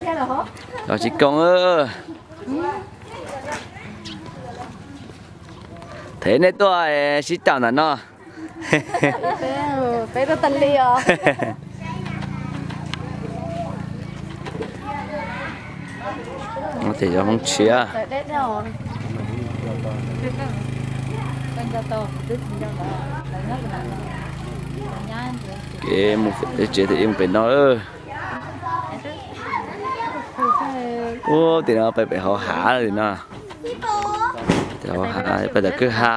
Cov tsis koom, them nej tuaj sib caum ntawm no. Peb tuaj tas li os. Ces cov Hmoob tshiab. Kev mus tsev thaum ub mus pem no. Ub, tim no peb pem hauv hav li no. Tim hauv hav, peb tom kwj ha.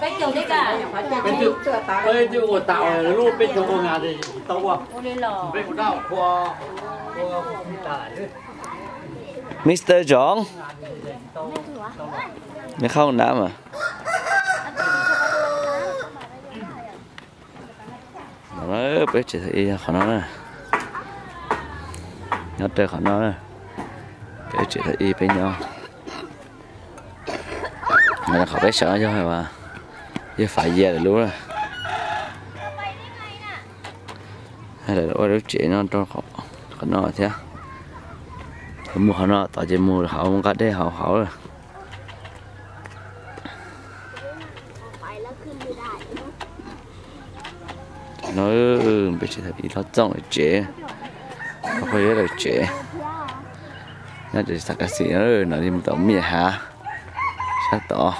Peb twb ua tas lub peb caug ua nkas tsis tau ua. Peb ua dab qhua, ua tas lawm xwb. Mister John, me khauj nav mas. Peb tsev thaum ub yog qhov no na. Nyob rau qhov no na. Peb tsev thaum ub peb nyob. Qhov peb sawv no yog, yog Fav Yia lawv lub na. Lawv ua lub tsev no rau qhov no thiab. Mus qhov no tod ces mus hauv, mus nqa dej hauv hauv. No peb tsev thaum ub, lub txooj lawv tsev, lub qhov yuav lawv tsev. Nyob tsev xav kas xim no li mus tom Miam Hav sab tod.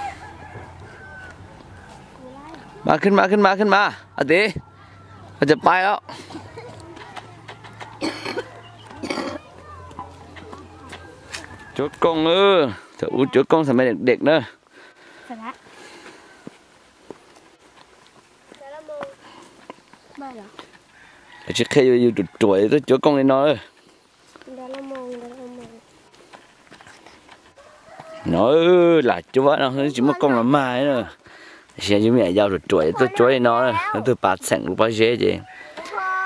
Mas khwb mas, khwb mas, khwb mas, a tij, koj cov pais os. Cuab kooj, thaum ub cuab kooj thaum me dej dej na. Tsis qhia yus, yus ruam ruam tuaj cuab kooj li no. No lam cuab no tsis muaj kooj los mag. Tiam sis yus me nyuam yaus ruam ruam tuaj cuab li no, leej twg pas txheem lub pob zeb ces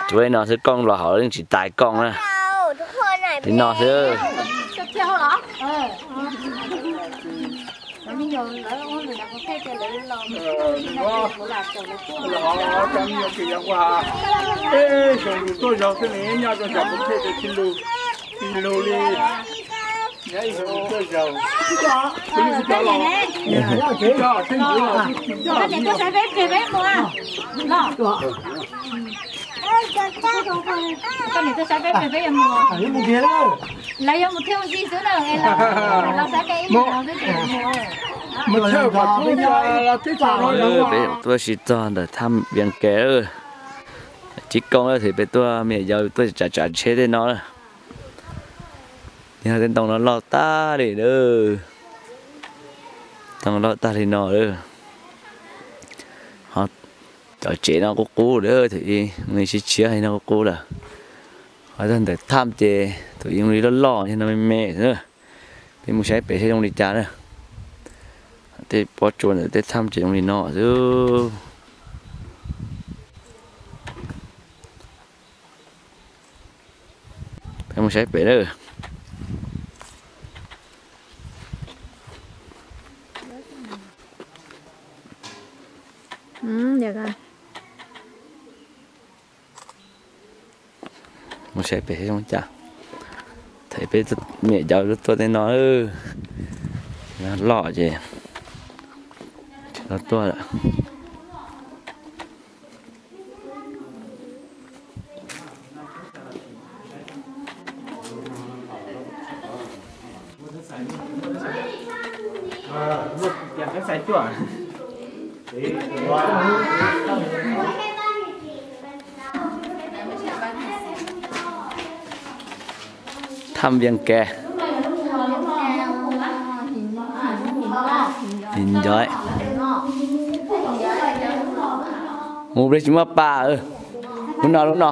cuab li no xwb, kooj los hauv yeej tsis tas kooj na. Li no xwb. Ib xyoos yus tuaj zaug xwb ne, nyob rau nram Koos Pheej ces tsis lug, tsis lug li. Nyob ib xyoos yus tuaj zaug. Peb tuaj sib txog ntawm thaj Vias Kes, tsis kooj lawm, peb tuaj me nyuam yaus tuaj tsav tsav tsheb tej no. Yog tej ntoo no loj tag li, ntoo loj tag li no. Ho cov tsev no qub qub lawm, thaum ub li sib tshiab no qub qub lawm. Ho txog ntawm thaj ces thaum ub li loj loj, yog no me me xwb. Peb mus saib pem saib zoo li cas na. Tej pob tsuas ntawm tej thaj ces zoo li no xwb. Peb mus saib pem lawm. Mus saib pem zoo cas. Thaum peb me nyuam yaus tuaj tej no, loj ces tsis tau tuaj lawm. Tham Vias Kas. Nco, mus ple tsis muaj pas. Lub no, lub no.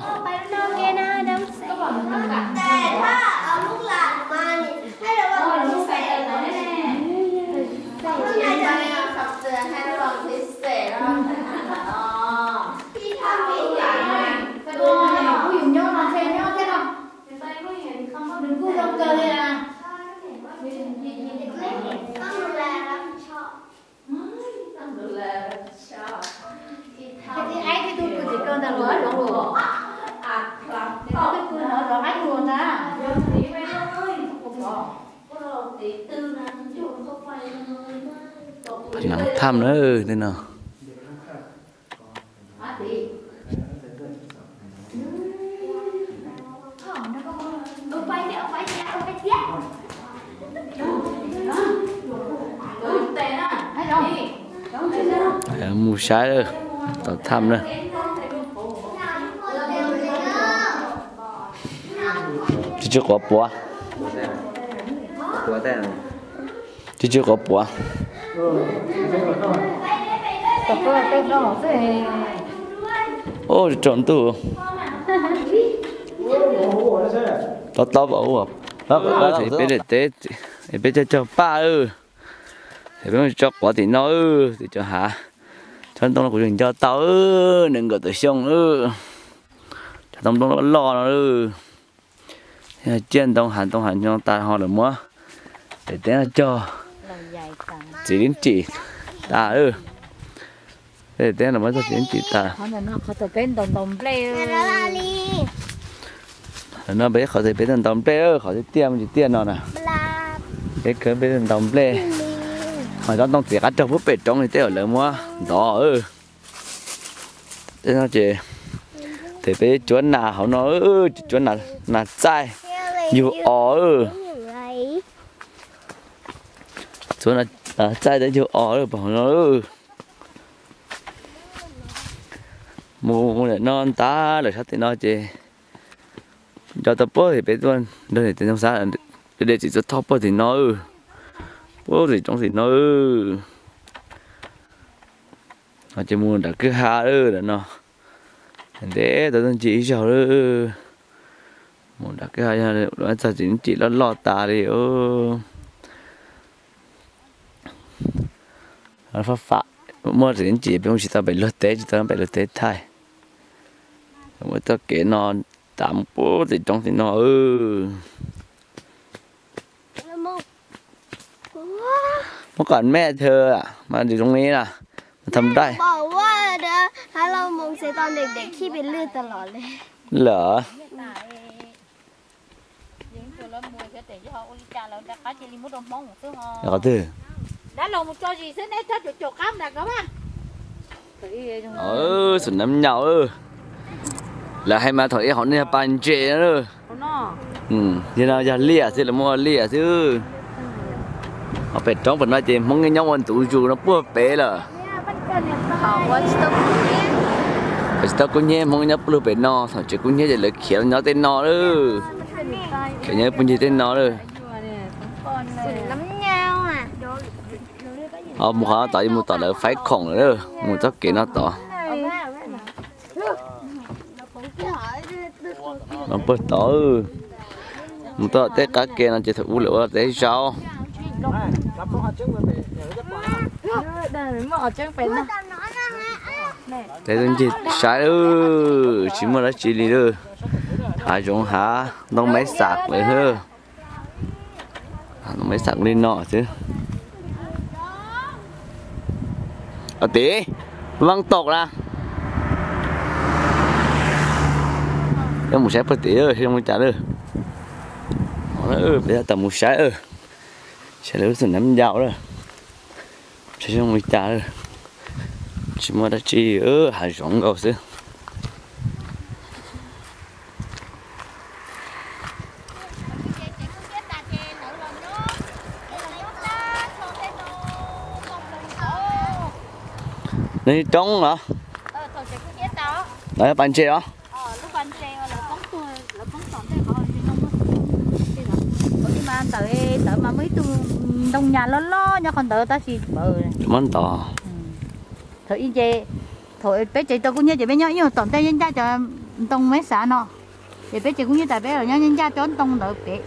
Pha nam tham na tej no. Mus saib lawm, tom tham na. Tsis tsis quav puav. Tsis tsis quav puav. Ub, tsaus ntuj. Tob tob peb daim teb, peb cog cog paj, peb tso quav tim no, tim cov hav. Tsob ntoo no kuv tseem nco tau, nees nkaum tawm xyoo. Cov ntoo nplooj loj loj no, ciaj ntoo hav ntoo hav no tas ho lawv muab daim teb no cog txiv lib ntsim tas. Peb daim teb no muab txog txiv lib ntsim tas. Qhov no peb qhov tias peb tau ntaus nplej, qhov tiaj tiaj mus tsis tiaj no na. Peb khawb peb tau ntaus nplej. Ho cov ntoo txiv qab rog puag pem roob li tej uas lawv muab ntov. Tej no ces tes peb cuab nas hauv no, cuab nas txaij yug os. Cuab nas txaij tes yug os pom hauv no. Mus mus lawm no ntag lawm sab tim no ces nco tau puag tim peb tuaj nrog niam tais Ntxoov Xab de txiv tuaj thauj puag tim no, puag tim roob tim no. Ces mus nram kwj ha lawm no, ntev tau tuaj ncig ib zaug lawm. Mus nram kwj ha yog txog txiv lib ntsim loj loj tas li. Fab fab, muaj txiv lib ntsim peb mus tsis tau pem luag teb, tsis tau pem luag teb thaij. Muaj txoj kev no tas mus puag tim roob tim no. Muab kom mej thw mas zoo li na, tham dai. Lawm. Qhov twg? Xum nam nyaum, lawv hais mas thaum ub hauv no yog pas ntses na. Yog no yog liaj xwb, lawv muab ua liaj xwb. Ho pem roob pem no ces Hmoob nyob ua ntu zus no puag pem lawm. Tsis tau kub hnyiab, Hmoob nyob puag lug pem no, thaum tseem kub hnyiab ces lawv khiav nyob tej no lawm. Khiav nyob puag ncig tej no lawm. Ho mus qhov no tod, mus tom lawv faib khoom lawm, mus txoj kev no tod. Puag tod, mus txoj tej qab ke no ces thaum ub lawv ua teb zaub. Tes ncig saib, tsis muaj dab tsi li lawm. Hav zoov hav ntoo maiv xam lawm. Ntoo maiv xam li no xwb. Tim Vaj Tom na. Mus saib puag tim zoo li cas lawm. Peb tab tom mus saib, saib lawv lub xum nam yau lawm. Saib zoo li cas lawm. Tsis muaj dab tsi, hav zoov nkaus xwb. Nws roob los? Lawv pas ntses os? Ntawd mas ntawm ib tug ntoo nyas loj loj nyob qhov ntawd tab sis muab ntov. Thaum ub ces, thaum peb tsev tau kub hnyiab ces peb nyob ib nyuag tom ntej ncaj cov ntoo meb xav no, ces peb tsev kub hnyiab tas peb los nyob ncaj cov ntoo ntawd pem.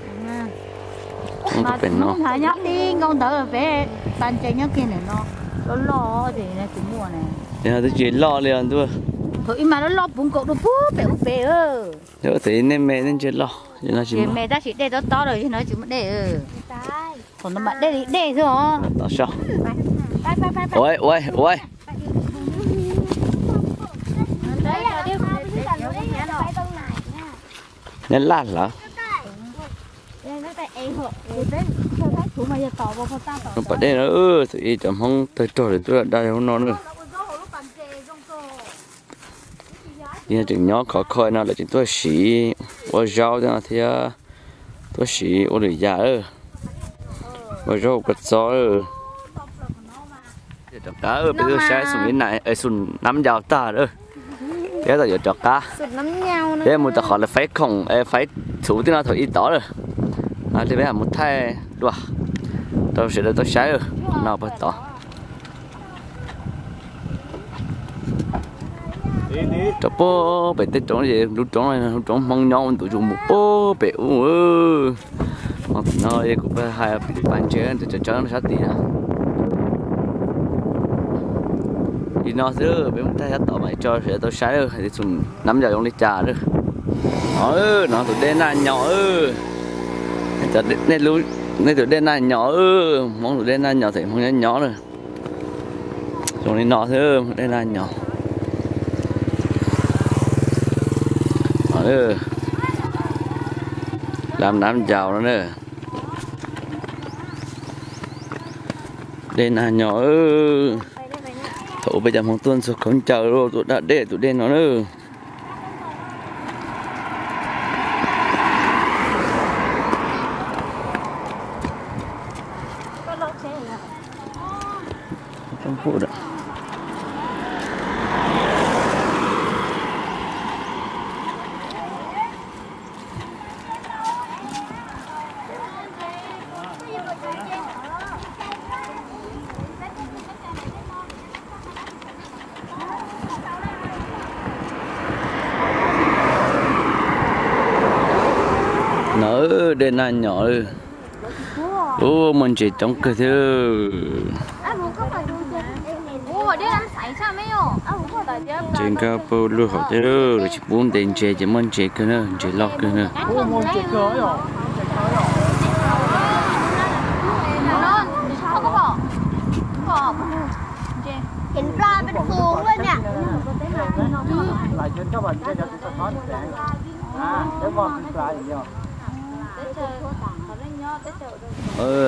Mas Hmoob nyob tib nkaus ntawd pem, pas ntses nyob kiag ntawm no, loj loj ces tsis muaj ne. Ces no twb tsis loj li os ntuj. Thaum ub mas loj loj puv nkaus dua puag pem ub pem. Yog thaum ub nej me nej ntses loj, ces me tab sis dej tob tob lawm, yog no tsis muaj dej. Thaum no mas dej li dej xwb os. Tom soj. Ua ua ua. Neb laj lawm. Pas dej no, thaum ub cov Hmoob tawg rog lawm tuaj da hauv no na. Yog tseem nyob khov kho no lawv tseem tuaj siv ua zaub no thiab, tuaj siv ua lwm yam, ua zaub ua kua txob. Rov qab peb tuaj saib xum li na, xum nab ncaus tag lawm. Peb tau yuav rov qab, peb mus tom qhov lawv faib khoom faib txhuv tej no thaum ub tod lawm. Li peb mus thaij dua rau sawv daws tau saib no puag tod. Rau puag pem tej roob, lub roob, lub roob Hmoob nyob ua ntu zus mus puag pem ub. Hos tam no kuv pab hais pas ntses rau cov tsawb sab tid na. Li no xwb, peb mus thaij sab tod mas tso sawv daws tau saib hais tias xum nab ncaus zoo li cas lawm. No, no tus dej Naj Nyos, nej tus dej Naj Nyos, Hmoob tus dej Naj Nyos, thaum Hmoob nyob nyob na. Zoo li no xwb, dej Naj Nyos. Lab nab ncaus no na. Dej Naj Nyos, thaum ub peb cov Hmoob tuaj ntxuag khaub ncaws tuaj da dej tus dej no na. No dej Naj Nyos, ub muaj ntses coob kawg thiab. Ntses nkag puag lug hauv thiab, lawv tsis pub ntes ntses ces muaj ntses kawg na, ntses loj kawg na.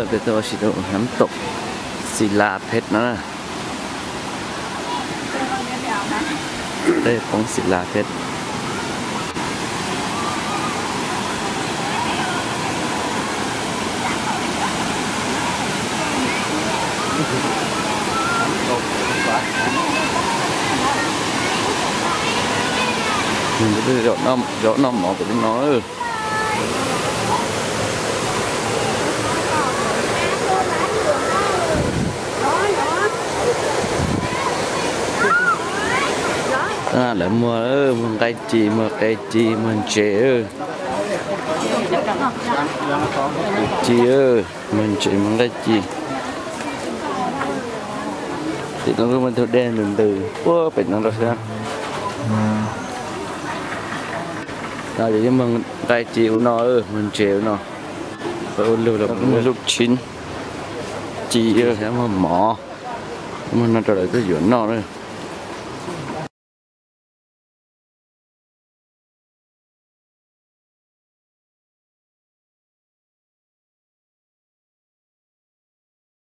Peb tuaj ua si rau nab tom Xis Las Phej no na. Peb poob Xis Las Phej. Zaub noj mov pem no. Lawv muag, muag nqaij ci, muag qe ci, muag ntses. Ci, muag ntses muag nqaij ci. Tim no kuj muaj tug dej ntws ntws puag pem no rau thiab. No ces yeej muag nqaij ci ua no, muag ntses ua no, ua lug los muag lub tshib ci, muag mov, muag no rau lawv tuaj yuav noj.